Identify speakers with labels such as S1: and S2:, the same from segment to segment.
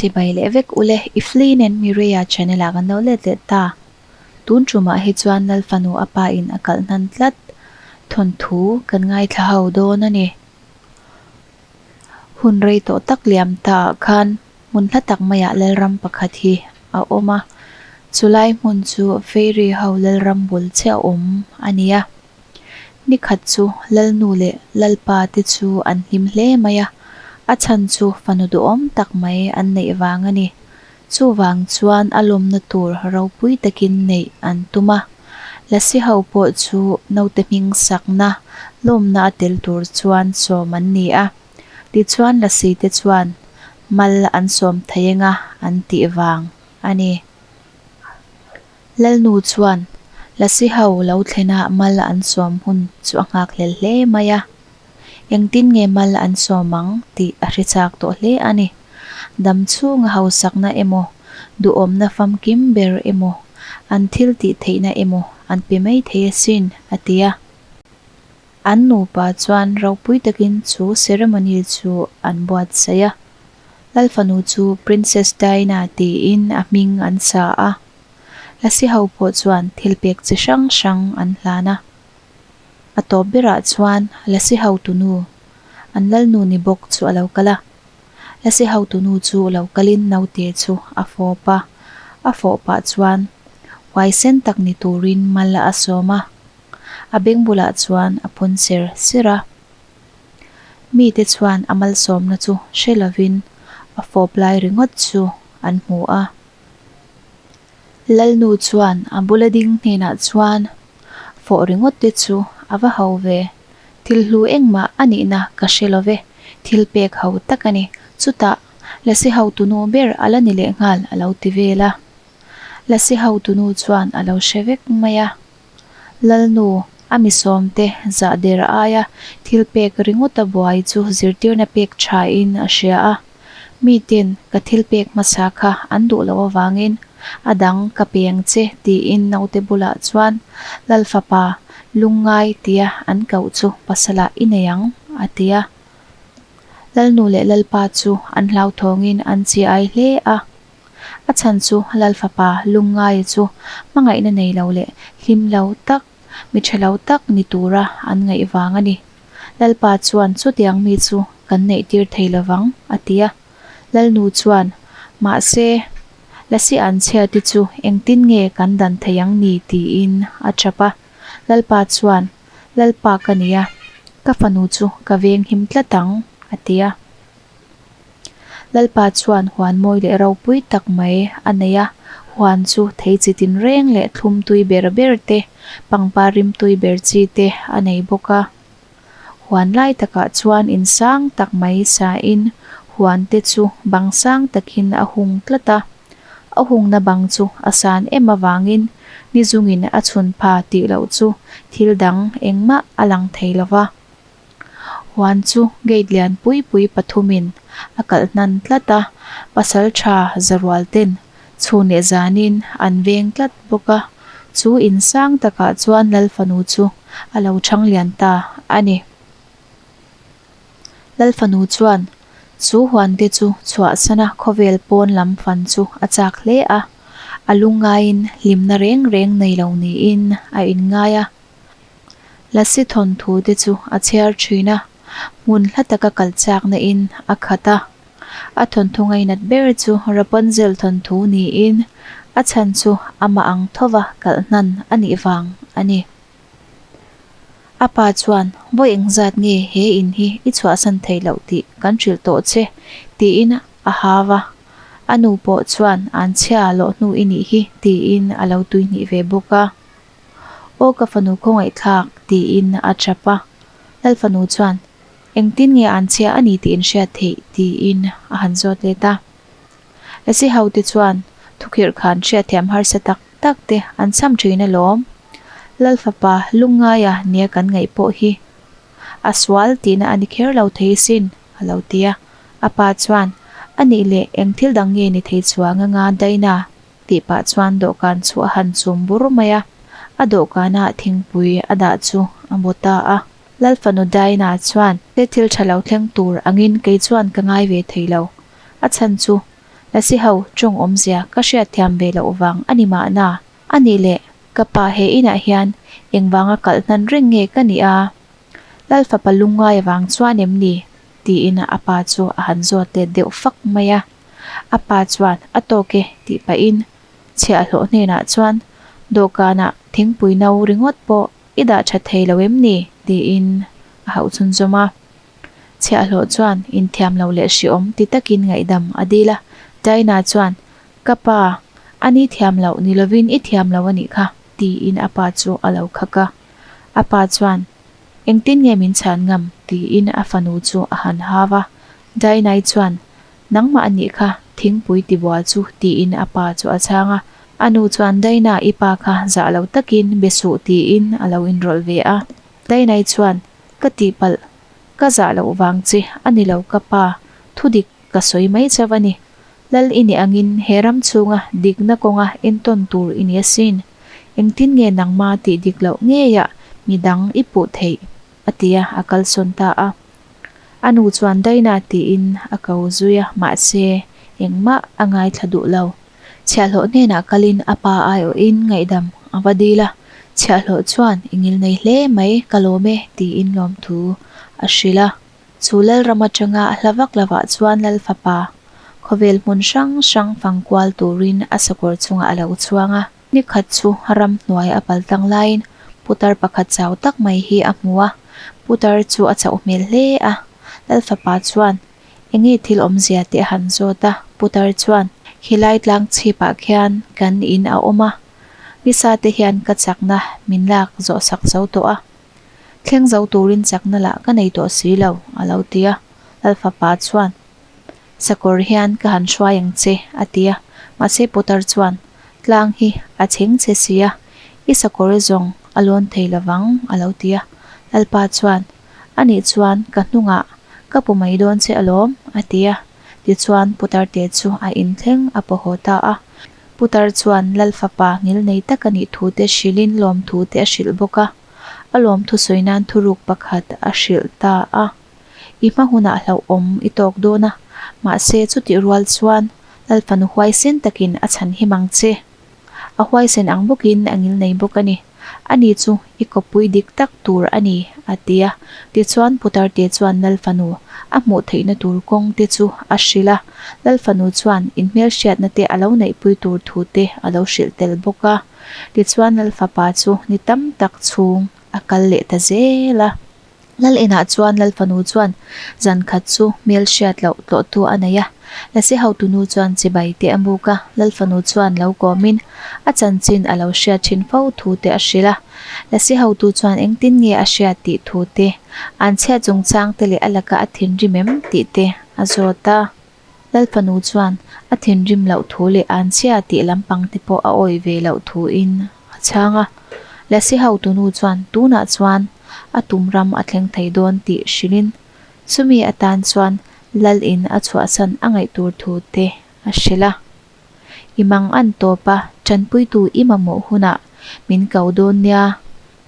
S1: Chibai leh vek ule, Iflin and Mireia channel ah kan lo let leh ta. Tun tumah hi chuan Lal fanu a pa in a kalh hnan tlat thawnthu kan ngaithla ho dawn a ni. Hun rei tawh tak liam ta ah khan hmun hla tak maiah Lalram pakhat hi a awm a, chulai hmun chu Fairy ho Lalram bul chiah awm a ni a. Ni khat chu Lalnu leh Lalpa te chu an hlim hle mai a, a chhan chu fanu duhawm tak mai an neih vang a ni. Chuvang chuan a lawmna tur ropui takin neih an tum a. Lasi ho pawh chu naute hming sakna lawmna a tel tur chuan sawm an ni a. Tichuan Lasi te chuan mal an sawm thei anga an tih vang a ni. Lalnu chuan Lasi ho lo thlena mal an sawm hun chu a nghak hlel hle mai a. Engtin nge mal an sawm ang tih a hre chak tawh hle a ni. Dam chhunga hausakna emaw, duhawmna famkim ber emaw, an thil tih theihna emaw an pe mai thei asin, a ti a. An nupa chuan ropui takin chu ceremony chu an buatsaih a. Lalfanu chu Princess Diana tiin a hming an sa a. Lasi ho pawh chuan thil pek chi hrang hrang an hlan a. A tawp berah chuan Lasi hotunu, an lalnu ni bawk chu a lo kal a. Lasi hotunu chu lo kalin naute chu a fawp a, a fawh pah chuan huaisen tak ni turin mal a sawm a. A beng bulah chuan a phun ser ser a. Mite chuan a malsawmna chu hre lovin a fawp lai ringawt chu an hmu a. Lalnu chuan a bula ding hnenah chuan, Fawh ringawt te chu a va ho ve, thil hlu engmah a nihna ka hre lo ve, thil pek ho tak a ni, chutah Lasi hotunu ber a la ni lehnghal a lo ti vel a. Lasi hotunu chuan a lo hre vek mai a. Lalnu, a mi sawmte zah der aia thil pek ringawta buai chu zirtirna pek thain a hria a. Miten ka thil pek hmasa kha an duh loh avangin a dang ka peng che tiin naute bulah chuan Lal fapa lungngai tia an koh chu pasalah i nei ang a ti a. Lalnu leh Lalpa chu an hlauthawngin an chi ai hle a. A chhan chu Lal fapa lungngaia chu hmangaihna nei lo leh hlim lo tak, mi tha lo tak ni tura an ngaih vang a ni. Lalpa chuan chutiang mi chu kan neih tir thei lovang, a ti a. Lalnu chuan, Mahse, Lasi anchhia te chu engtin nge kan dan thei ang ni? tiin a tap a. Lalpa chuan, Lalpa ka ni a, ka fanu chu ka veng him tlat ang, a ti a. Lalpa chuan huan mawi leh ropui tak mai a nei a, huan chu thei chi tinreng leh thlum tui ber ber te, pangpar rim tui ber chi te a nei bawk a. Huan lai takah chuan in sang tak mai sain huan te chu bang sang takin a hung tlat a. A hungna bang chu a san em avangin ni zungin a chhun pha tih loh chu thil dang engmah a lang thei lo va. Huan chu gate lian pui pui pathumin a kalh hnan tlat a, pasal tha zarual ten chhun leh zanin an veng tlat bawk a, chu in sang takah chuan Lal fanu chu a lo chhang lian ta a ni. Lal fanu chuan chu huan te chu chhuahsana khawvel pawn lam fan chu a chak hle a, a lungngaiin hlimna reng reng nei lo niin a inngai a. Lasi thawnthu te chu a chhiar thin a, hmun hla taka kal chakna in a khat a. A thawnthu ngainat ber chu Rapunzel thawnthu niin a chhan chu amah ang thova kalh hnan a nih vang a ni. A pa chuan, Vawi engzat nge he in hi i chhuahsan thei loh tih kan hrilh tawh che, tiin a hau a. A nu pawh chuan, An chhia lawh hnu i nih hi, tiin a lo tuihnih ve bawk a. Aw ka fanu khawngaihthlak tiin a tap a. Lal fanu chuan, Engtin nge an chhia a ni tih in hriat theih? tiin a han zawt let a. Lasi ho te chuan thukhirh khan hriatthiam harsa tak tak te an cham thin alawm. Lal fapa lungngaia nia kan ngaih pawh hi a sual tihna a ni kher lo thei sin, a lo ti a. A pa chuan, A nih leh eng thil dang nge ni thei chuang anga Daina? Tih pah chuan dawhkan chu a han chum bur mai a, a dawhkana thingpui a dah chu a bu ta a. Lal fanu Diana chuan, He thil tha lo thleng tur angin kei chuan ka ngai ve thei lo. A chhan chu Lasi ho tawng awmzia ka hriatthiam ve loh vang a ni mahna. A nih leh, ka pa he inah hian engvanga kalh hnan reng nge ka nih a? Lal fapa lungngai avang chuan em ni? tiin a pa chu a han zawt let deuh fak mai a. A pa chuan, A tawk e, tih pahin chhiahhlawh hnenah chuan, Dawhkanah thingpui no ringawt pawh i dah tha thei lo em ni? tiin a hauh chhunzawm a. Chhiahhlawh chuan inthiam lo leh hriawm ti takin ngaihdam a dil a. Dinah chuan, Ka pa, a ni thiam loh ni lovin i thiam lo a nih kha, tiin a pa chu a lo khak a. A pa chuan, Engtin nge min chhan ngam? tiin a fanu chu a han hau a. Dinah chuan, Nangmah a nih kha, thingpui tibual chu, tiin a pa chu a chhang a. A nu chuan, Dinah, i pa kha zah lo takin be suh, tiin a lo inrawlh ve a. Dinah chuan, Ka tihpalh, ka zah loh vang che a ni lo ka pa, thudik ka sawi mai chauh a ni. Lal i nih angin he ram chhunga dikna kawnga entawn tur i ni asin. Engtin nge nangma tih dik loh ngeiah midang i puh theih? a ti a, a kalsawn ta a. A nu chuan Daina tiin a ko zui a, mahse engmah a ngaithla duh lo. Chhiahhlawh hnenah kalin a pa aiawhin ngaihdam a va dil a, chhiahhlawh chuan i ngilnei hle mai ka lawm e tiin lawmthu a hrilh a. Chu Lalram atanga a hla vak lovah chuan Lal fapa khawvel hmun hrang hrang fang kual turin a sakawr chungah a lo chuang a. Ni khat chu ramhnuai a pal tlang laiin putar pakhat chau tak mai hi a hmu a, putar chu a chauh hmel hle a. Lal fapa chuan Enge thil awmzia te a han zawt a, putar chuan, Khilai tlang chhipah khian kan in a awm a, nisa te hian ka chakna min lak zawh sak zo tawh a, thleng zo turin chakna lah ka nei tawh si lo, a lo ti a. Lal fapa chuan, Sakawr hian ka han hruai ang che, a ti a. Mahse putar chuan, Tlang hi a chheng che si a, i sakawr zawng a lawn thei lovang, a lo ti a. Lalpa chuan, A nih chuan ka hnungah ka pu mai dawn che alawm, a ti a. Tichuan Putarte chu a inthleng a paw haw ta a. Putar chuan Lal fapa ngilnei tak a nih thu te hrilhin lawmthu te a hrilh bawk a. A lawmthu sawi nan thuruk pakhat a hrilh ta a. I hma hunah hlauhawm i tawk dawn a, mahse chutih rual chuan Lal fanu huaisen takin a chhan him ang che. A huaisen ang bawkin a ngilnei bawk a ni. Ani chu i kawppui dik tak tur a ni, a ti a. Tichuan Putarte chuan Lal fanu a hmuh theihna tur kawng te chu a hrilh a. Lal fanu chuan inhmelhriatna te a lo neihpui tur thu te a lo hrilh tel bawk a. Tichuan Lal fapa chu ni tam tak chhung a kal leh ta zel a. Lal inah chuan Lal fanu chuan zan khat chu hmel hriat loh tlawhtu a nei a. Lasi hotunu chuan chibai te a muk a, Lal fanu chuan lo kawmin a chanchin a lo hriat thin fo thu te a hrilh a. Lasi hotu chuan engtin nge a hriat tih thu te, an chhiat chungchang te leh a laka a thinrim em tih te a zawt a. Lal fanu chuan a thinrim loh thu leh an chhia tih lampang te pawh a awih ve loh thu in a chhang a. Lasi hotunu chuan tunah chuan a tum ram a thleng thei dawn tih hrilhin chumi atan chuan Lal in a chhuahsan a ngaih tur thu te a hrilh a. I mang an tawp a, tanpuitu i mamawh hunah min ko dawn nia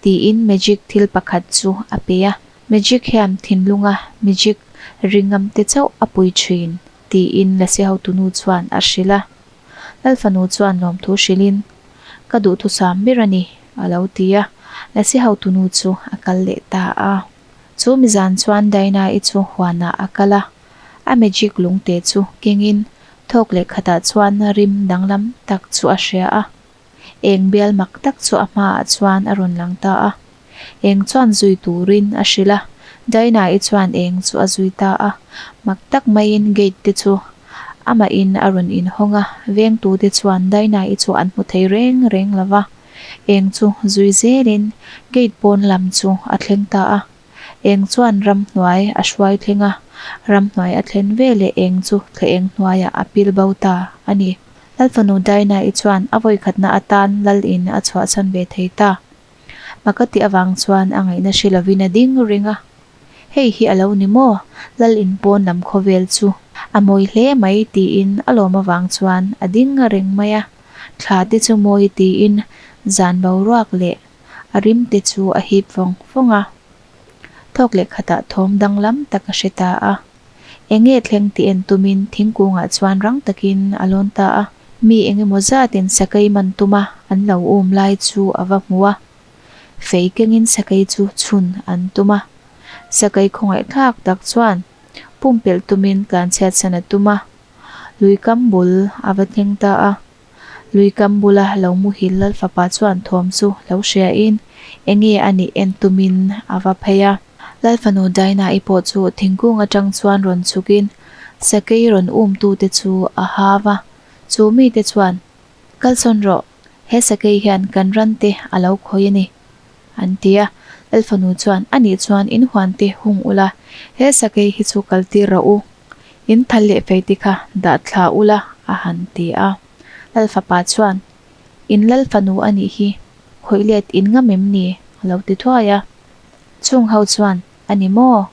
S1: tiin magic thil pakhat chu a pe a. Magic hian thinlunga magic ringam te chauh a pui thin tiin Lasi hotunu chuan a hrilh a. Lal fanu chuan lawmthu hrilhin, Ka duhthusam ber a ni, a lo ti a. Lasi hotunu chu a kal leh ta a. Chu mizan chuan Dinah-i chu huanah a kal a. A magic lungte chu kengin thawk leh khatah chuan rim danglam tak chu a hria a. Eng bial mak tak chu a hmaah chuan a rawn lang ta a. Eng chuan zui turin a hrilh a, Dinah-i chuan eng chu a zui ta a. Mak tak maiin gate te chu amahin a rawn inhawng a, vengtute chuan Dinah-i chu an hmu thei reng reng lo va. Eng chu zui zelin gate pawn lam chu a thleng ta a. Eng chuan ramhnuai a hruai thleng a, ramhnuai a thlen veleh eng chu thla eng hnuaiah a pil bo ta a ni. Lal fanu Dinah-i chuan a vawikhatna atan Lal in a chhuahchhan ve thei ta. Maka tih avang chuan a ngaihna hre lovin a ding reng a. Hei hi a lo ni maw? Lal in pawn lam khawvel chu a mawi hle mai tiin a lawm avang chuan a ding reng mai a. Thla te chu mawi tiin zan boruak leh a rim te chu a hip vawng vawng a. Thawk leh khatah thawm danglam tak a hre ta a. Enge thleng tih en tumin thingkungah chuan rang takin a lawn ta a. Mi engemaw zatin sakei man tuma an lo um lai chu a va hmu a. Fei kengin sakei chu chhun an tum a. Sakei khawngaihthlak tak chuan pumpelh tumin tlanchhiatsan a tum a. Lui kam bul a va thleng ta a. Lui kam bula lo muhil Lal fapa chuan thawm chu lo hriain enge a nih en tumin a va phei a. Lal fanu Dinah-i pawh chu thingkung atang chuan rawn chhukin sakei rawn umtute chu a hau a. Chu mite chuan, Kalsawn rawh, he sakei hian kan rante a lo khawih a ni, an ti a. Lal fanu chuan, Anih chuan in huante hung ula, he sakei hi chu kaltir rawh u. In thal leh fei te kha dah thla ula a han ti a. Lal fapa chuan, In lal fanu a nih hi, khawih let in ngam em ni? a lo ti thuai a. Chung ho chuan, A ni maw?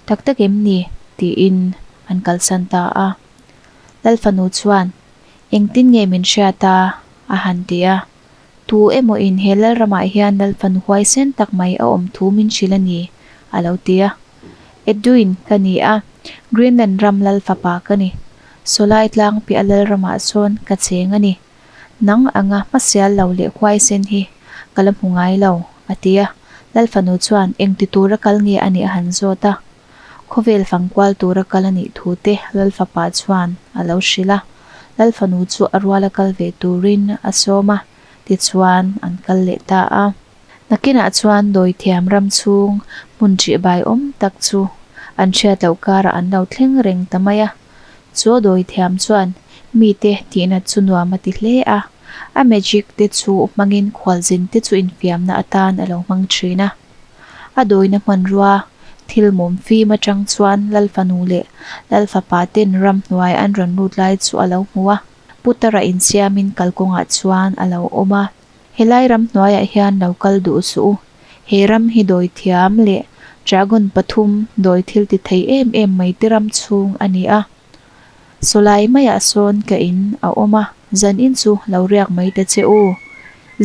S1: Tak tak em ni? tiin an kalsan ta a. Lal fanu chuan, Engtin nge min hriat a? a han ti a. Tu emaw in he Lalramah hian Lalfanu huaisen tak mai a awm thu min hrilh a ni, a lo ti a. Edwin ka ni a, Greenland ram Lal fapa ka ni. Sawlai tlang piah Lalramah sawn ka cheng a ni. Nang anga hmasial lo leh huaisen hi ka la hmu ngai lo, a ti a. Lalfanu chuan engti tura kal nge a nih a han zawt a. Khawvel fangkual tura kal a nih thu te Lal fapa chuan a lo hrilh a. Lal fanu chu a ruala kal ve turin a sawm a, tichuan an kal leh ta a. Nakinah chuan dawithiam ram chhung hmun ṭihbai awm tak chu an hriat loh karah an lo thleng reng ta mai a. Chu dawithiam chuan mite tihnat chu nuam a ti hle a, a magic te chu hmangin khualzin te chu infiamna atan a lo hmang ṭhin a. A dawina hmanrua thil mum fim atang chuan Lal fanu leh Lal fapa ten ramhnuai an rawn lut lai chu a lo hmu a, Putara insiamin kalkawngah chuan a lo awm a. Helai ramhnuaiah hian lo kal duh suh u. He ram hi dawi thiam leh dragon pathum dawi thil ti thei em em mai te ram chhung a ni a. Sawlai maiah sawn ka in a awm a, zan in chu lo riak mai ta che u.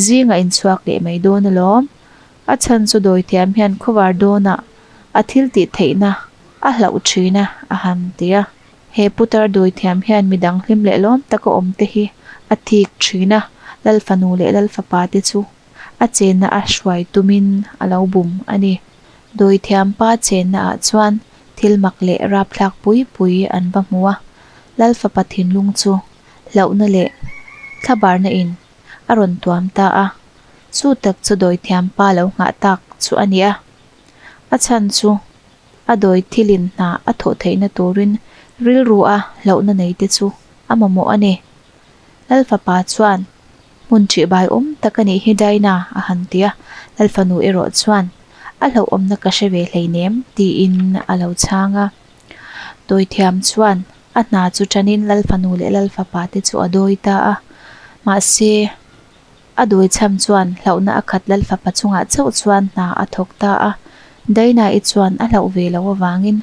S1: Zingah in chhuak leh mai dawn alawm. A chhan chu dawithiam hian khawvar dawnah a thil tih theihna a hlauh thin a, a han ti a. He putar dawithiam hian midang hlim leh lawm taka awm te hi a thik thin a, Lal fanu leh Lal fapa te chu a chenna a hruai tumin a lo bum a ni. Dawithiam pa chenna ah chuan thil mak leh rapthlak pui pui an va hmu a, Lal fapa thinlung chu hlauhna leh thlabarna in a rawn tuam ta a. Chu tak chu dawithiam pa lo nghah tak chu a ni a. A chhan chu a dawi thilin hna a thawh theihna turin rilru a hlauhna nei te chu a mamawh a ni. Lal fapa chuan, Hmun ṭihbai awm tak a nih hi Dinah a han ti a. Lal fanu erawh chuan, A hlauhawmna ka hre ve hleinem tiin a lo chhang a. Dawithiam chuan a hna chu ṭanin Lal fanu leh Lal fapa te chu a dawi ta a. Mahse. A dawichham chuan hlauhna a khat Lal fapa chungah chauh chuan hna a thawk ta a. Daina-i chuan a hlauh ve loh avangin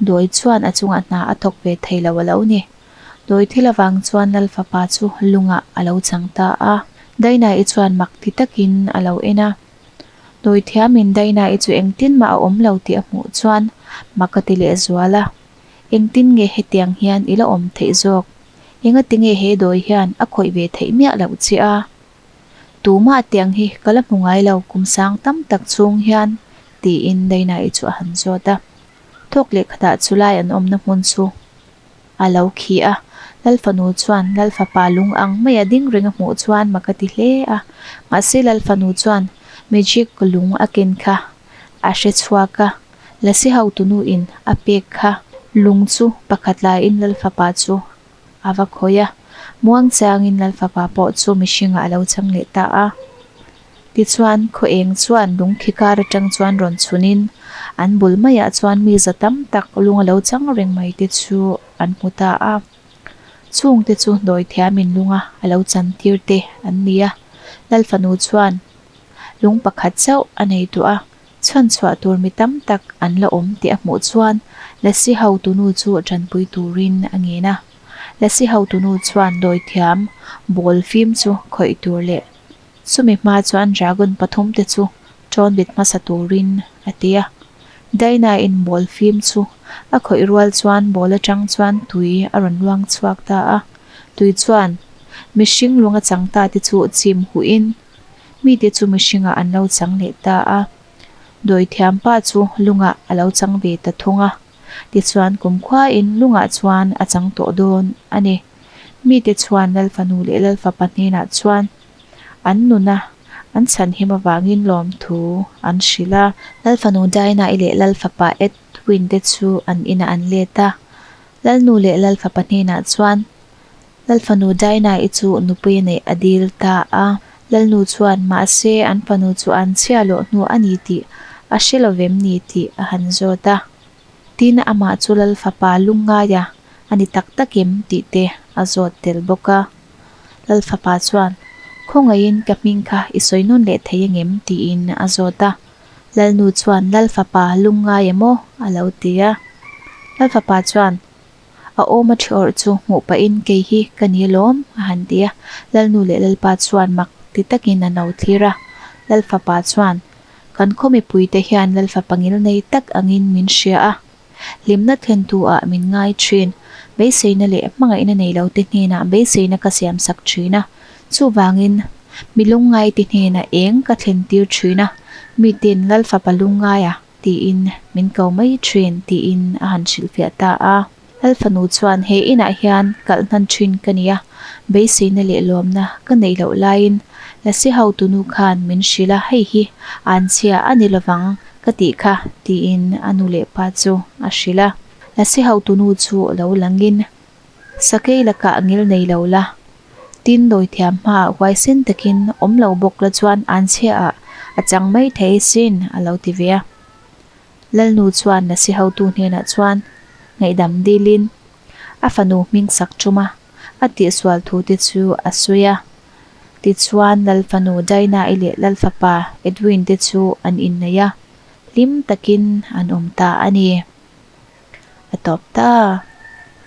S1: dawi chuan a chungah hna a thawk ve thei lo a lo ni. Dawi thil avang chuan Lal fapa chu lungah a lo chang ta a. Daina-i chuan mak ti takin a lo en a. Dawi thiamin Daina-i chu engtin mah a awm lo tih a hmuh chuan mak a ti lehzual a. Engtin nge hetiang hian i la awm theih zawk? Engatinge he dawi hian a khawih ve theih miah loh che a? Tumah tiang hi ka la hmu ngai lo kum sang tam tak chhung hian, tiin Daina-i chu a han zawt a. Thawk leh khatah chulai an awmna hmun chu a lo khi a. Lal fanu chuan Lal fapa lung ang maia ding reng a hmuh chuan mak a ti hle a. Mahse Lal fanu chuan magic lung a ken kha a hre chhuak a. Lasi hotunu in a pek kha lung chu pakhat laiin Lal fapa chu a va khawih a, muang changin Lal fapa pawh chu mihringah a lo chang leh ta a. Tichuan, khaw eng chuan lung khi kar atang chuan rawn chhunin an bul maiah chuan mi za tam tak lung a lo chang reng mai te chu an hmu ta a. Chungte chu dawithiamin lunga a lo chan tir te an ni a. Lal fanu chuan lung pakhat chauh a nei tawh a. Chhanchhuah tur mi tam tak an la awm tih a hmuh chuan Lasi hotunu chu tanpui turin a ngen a. Lasi hotunu chuan dawithiam ball fim chu khawih tur leh chumi hma chuan dragon pathum te chu tawn bit hmasa turin a ti a. Dinah-in ball fim chu A khawih rual chuan ball atang chuan tui a rawn luang chhuak ta a. Tui chuan mihring lung a chang ta te chu chim huh in mite chu mihringah an lo chang leh ta a. Dawithiam pa chu lungah a lo chang ve ta thung a. Tichuan kumkhuain lungah chuan a chang tawh dawn a ni. Mite chuan Lalfanu leh Lalfapa hnenah chuan an nuna an chhanhim avangin lawmthu an hrilh a. Lalfanu Dinah-i leh Lalfapa Edwin te chu an inah an let a. Lalnu leh Lalfapa hnenah chuan Lalfanu Dinah-i chu nupui a neih a dil ta a. Lalnu chuan mahse an fanu chu an chhia lawh hnu a ni tih a hre lo vem ni tih a han zawt a. Tin, amah chu Lalfapa lungngaia a ni tak tak em tih te a zawt tel bawk a. Lalfapa chuan, Khawngaihin ka hming kha i sawi nawn leh thei angem? tiin a zawt a. Lalnu chuan, Lalfapa lungngai emaw? a lo ti a. Lalfapa chuan, A awm a thi awrh chu hmuh pahin kei hi ka ni alawm, a han ti a. Lalnu leh Lalpa chuan mak ti takin a no thlir a. Lalfapa chuan, Kan khaw mipuite hian Lalfapa ngilnei tak angin min hria a. Hlimna thlentu ah min ngai thin. Beiseina leh hmangaihna nei lo te hnenah beiseina ka siam sak thin a. Chuvangin, mi lungngai te hnenah eng ka thlen tir thin a, miten Lalfapa lungngaia tiin min ko mai thin tiin a han hrilhfiah ta a. Lalfanu chuan he inah hian kalh hnan thin ka ni a, beiseina leh lawmna ka neih loh laiin Lasi hotunu khan min hrilh a, hei hi anchhia a ni lovang ka tih kha tiin a nu leh pa chu a hrilh a. Lasi hotunu chu lo langin Sakei lakah ngil nei lo la, tin dawithiam hmaah huaisen takin awm lo bawk la chuan anchhia ah a chang mai thei sin a lo ti ve a. Lalnu chuan Lasi hotu hnenah chuan ngaihdam dilin a fanu hming sak tum a, a tihsual thu te chu a sawi a. Tichuan Lalfanu Dinah-i leh Lalfapa Edwin te chu an innei a, hlim takin an awm ta a ni. A tawp ta.